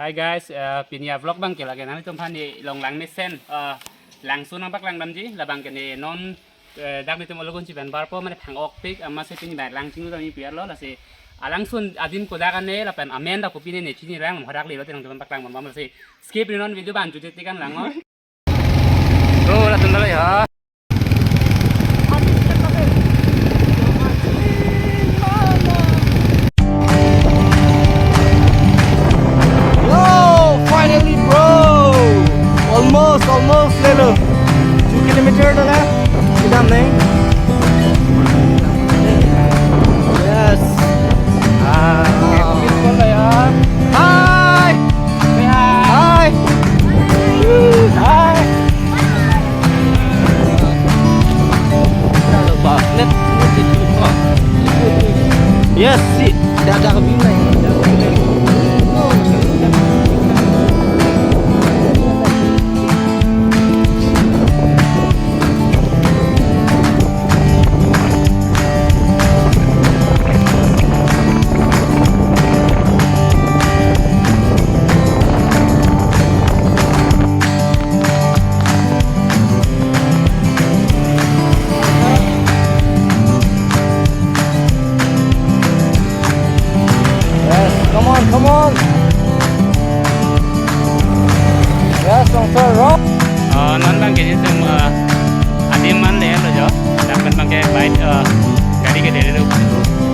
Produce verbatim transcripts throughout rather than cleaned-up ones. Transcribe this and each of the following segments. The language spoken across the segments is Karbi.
Hi guys, eh, pini a-vlog abang ke lake nanglitum aphan neli longle mesen, eh, Langsun nangpaklangdamji, labang ke ne non, eh, dak netum Ulukunchi pen barpo mane phang-okpik, amatsi pini bai lang chinglu dam-i piarlo, lasi a-Langsun adim kodak ane lapen amen dak kopine ne chinirang, hadak lelo tenang teman paklang bom bom, lasi skip ri non video abang, jutje tik an lang non. Bro, latum dalo ya. Yo, finally, bro. Almost, almost, lelo. Two kilometer dala. Kedam neng. Yes. Ah. Hi. Hi. Hi. Yes, si. Dah, dah, kami naik. Yes, come on, come on. Yes, sir, rock. Ah, non abang ke netum, ah, adim man lelo jo. Dak pen abang ke bike, ah, gari ke dele ru.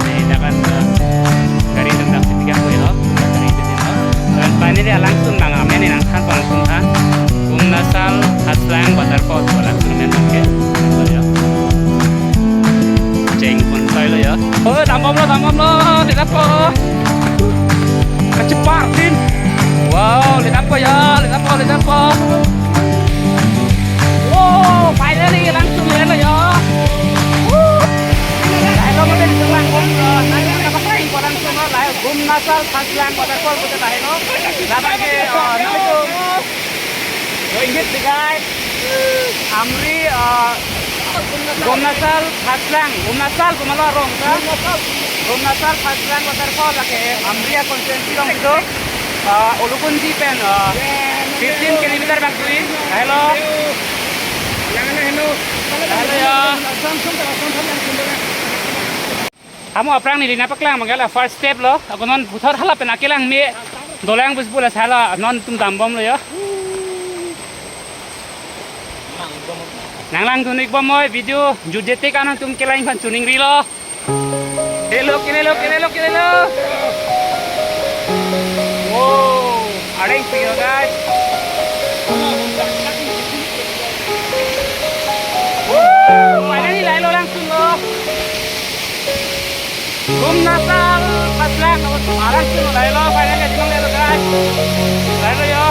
Di dak an, ah, gari tum dak sini kan lo. Gari ke dele. Dan finally a-Langsun abang amen nangthan pon sung than. Bumnasal Haslang Waterfalls, a-Langsun amen abang ke. Lo jo. Cheng pon sai lo jo. Oh, dambomlo, dambomlo, tidak po. Kachepar din. Wow, lihat apa ya, lihat apa, lihat apa. Wow, finally langsung ya lo ya. Woo. Lahelo mate langsung lang, eh, nanti apa sih, langsung lah, lahelo Bumnasal Haslang Waterfall kita lahelo. Dapat ke, eh, nanti tuh. Yo, inggit, guys. Amri, ah, Bumnasal Haslang, Bumnasal, Bumnasal arong ta? Bumnasal Haslang Waterfall lake Amri a-constituency along kedo, ah, Ulukunchi pen, ah, fifteen kilometer bak dui. Lahelo. Lahelo ya. Amo aphrang neli nangpaklang abang ke la first step lo. Ako non puthot hala pen akelang me dolang bus bula sala non netum dambomlo ya. Nanglang tunik bom oi video jutje tik an nangtum kelang aphan choningrilo. Hello, hello, hello, hello. Wow, areng piro, guys. Woo, finally lahelo langsung lo. Bumnasal Haslang, arang sih lahelo, finally adim nang lahelo, guys. Lahelo yo.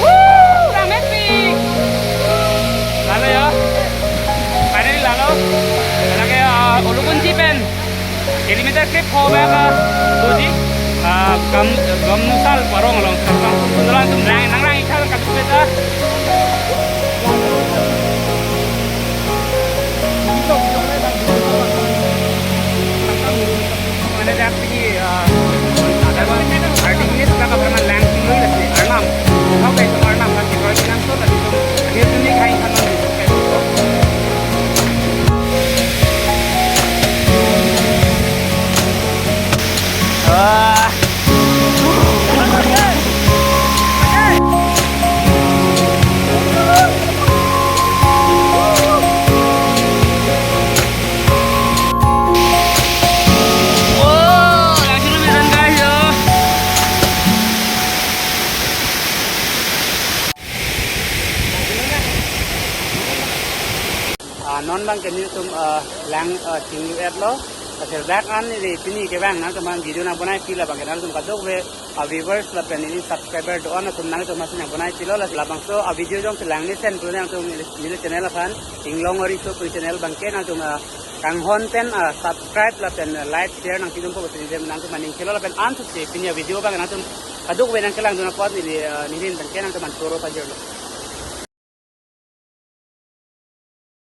Woo, rame pik. Lahelo yo. Finally lahelo. Lake, ah, Ulukunchi pen kilometer krepho bak, ah, doji. Ah, Gam, Gamnusal arong along, arong along, arong along, nangrang, nangrang, ikha kaduk beta. Mane dak pini, ah, ada thirty minutes ka kapra lang sing loi lasi Arnam. Kau kaisa Arnam kan kita lagi langsung lagi tu. Dia tu ni kain kan lagi. Ah. Oh, langsung lebih santai yo. Ah, non abang ke netum, ah, lang, ah, chinglu-etlo. Lapen dak an neli pini kevang nangtum aphan video nangbanai pilo abang ke nangtum kadokave, ah, viewers lapen neli subscriber do-an atum nangtum aphansi nangbanai pilo, la labangso a-video jongsi lang mesen pu nangtum neli, neli channel aphan Inglong Ori Show pu channel abang ke nangtum, ah, kanghon pen, ah, subscribe lapen, ah, like, share nangpidunpo pusi neli nangtum aphan ningkelo lapen ansi pini a-video abang nangtum kadokave nangkelangdun apot neli, ah, neli abang ke nangtum aphan choro pajirlo.